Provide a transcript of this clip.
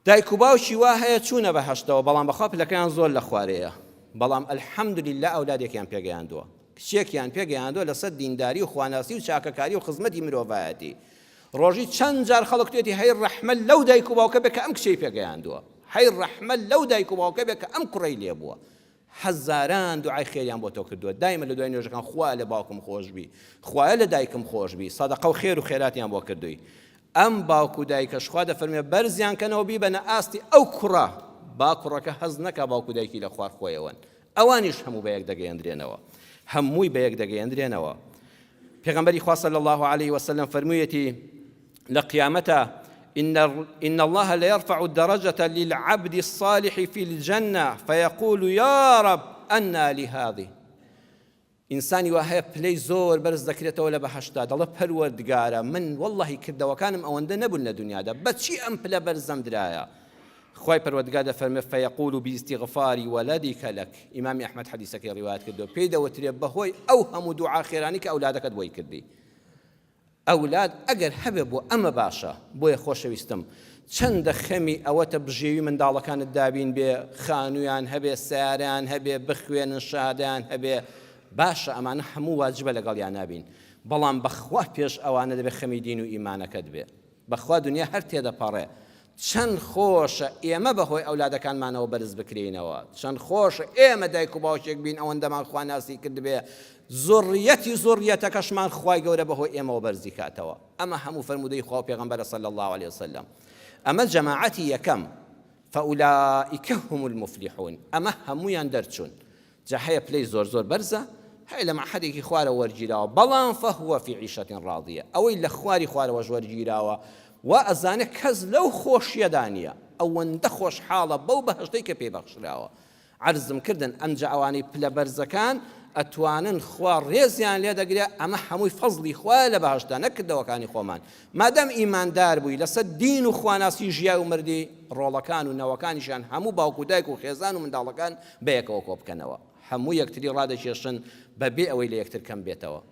دایک و باوکی وا هەیە چوونە بەهەشتەوە بەڵام بەخوا پلەکەیان زۆر لە خوارێیە بەڵام الحمدللە ئەولادێکیان پێگەیاندووە کچێکیان پێگەیاندووە لەسەر دینداری و خواناسی و چاکەکاری و خزمەتی مرۆڤایەتی ڕۆژی چەند جار خەڵک توێتی هەی ڕەحمە لەو دایک و باوکە بێ کە ئەم کچەی پێگەیاندووە هەی ڕەحمە لەو دایک و باوکە بێ کە ئەم کوڕەی لێبووە هەزاران دوعای خێریان بۆ تۆ کردووە دایمە لە دوای نوێژەکان خوایە لە باوکم خۆش بی خوایە لە دایکم خۆش بی سەدەقە و خێر و خێراتیان بۆ کردووی ئەم باوک و دایکەش خوا دەفەرمێ بەرزیان کەنەوە بیبەنە ئاستی ئەو کوڕە با کوڕەکە هەست نەکا باوک و دایکی لە خوار خۆیەوەن ئەوانیش هەموو بەیەک دەگەیەندرێنەوە هەمووی بەیەک دەگەیەندرێنەوە پێغەمبەری خوا صلی الله علیه وسلم فەرموویەتی لە قیامەتا إن, إن الله ليرفع الدرجة للعبد الصالح في الجنة فيقول يا رب أنى لهذه ئینسانی وا هەیە پلەی زۆر بەرز دەکرێتەوە لە بەهەشتدا دەڵێ پەروەردگارە من واللهی کردەوەکانم ئەوەندە نەبوون لە دنیادا بەچی ئەم پلە بەرزەم درایە خوای پەروەردگار دەفەرمێ فیقول باستغفار ولدک لک ئیمامی ئەحمەد حەدیسەکەی ڕیوایەت کردووە پێی دەوترێ بەهۆی ئەو هەموو دوعا خێرانی کە ئەولادەکەت بۆی کردی ئەولاد ئەگەر هەبێ بۆ ئەمە باشە بۆیە خۆشەویستم چەندە خەمی ئەوەتە بژێوی منداڵەکانت دابین بێ خانوویان هەبێ سیارەیان هەبێ بخوێنن شادیان هەبێ باشە ئەمانە هەموو واجبە لەگەڵیان نابین بەڵام بەخوا پێش ئەوانە دەبێ خەمی دین و ئیمانەکەت بێ بەخوا دنیا هەر تێدەپەڕێ چەند خۆشە ئێمە بەهۆی ئەولادەکانمانەوە بەرز بکرێینەوە چەند خۆشە ئێمە دایک و باوکێک بین ئەوەندەمان خواناسی کردبێ زوڕیەتی زوڕیەتەکەشمان خوای گەورە بەهۆی ئێمەوە بەرزی کاتەوە ئەمە هەموو فەرموودەی خوا و پێغەمبەرە صلی الله علیه وسلم ئەمە جەماعەتی یەکەم فأولئک هم المفلحون ئەمە هەموویان دەرچوون جا هەیە پلەی زۆر زۆر بەرزە هەیە لە مەعهەدێکی خوارەوە وەرگیراوە بەڵام فهو فی عیشە ڕاضیە ئەوەی لە خواری خوارەوەش وەرگیراوە وا ئەزانێ کەس لەو خۆشیەدا نییە ئەوەندە خۆشحاڵە بەو بەهەشتەی کە پێی بەخشراوە عەرزم کردن ئەمجا ئەوانەی پلە بەرزەکان ئەتوانن خوا ڕێزیان لێ دەگرێ ئەمە هەمووی فەزڵی خوایە لە بەهەشتدا نەک کردەوەکانی خۆمان مادام ئیماندار بووی لەسەر دین و خواناسی ژیای و مردی ڕۆڵەکان و نەوەکانیشیان هەموو باوک و دایک و خێزان و منداڵەکان بەیەکەوە کۆبکەنەوە هەموو یەکتری ڕادەکێشن بەبێ ئەوەی لە یەکتر کەم بێتەوە.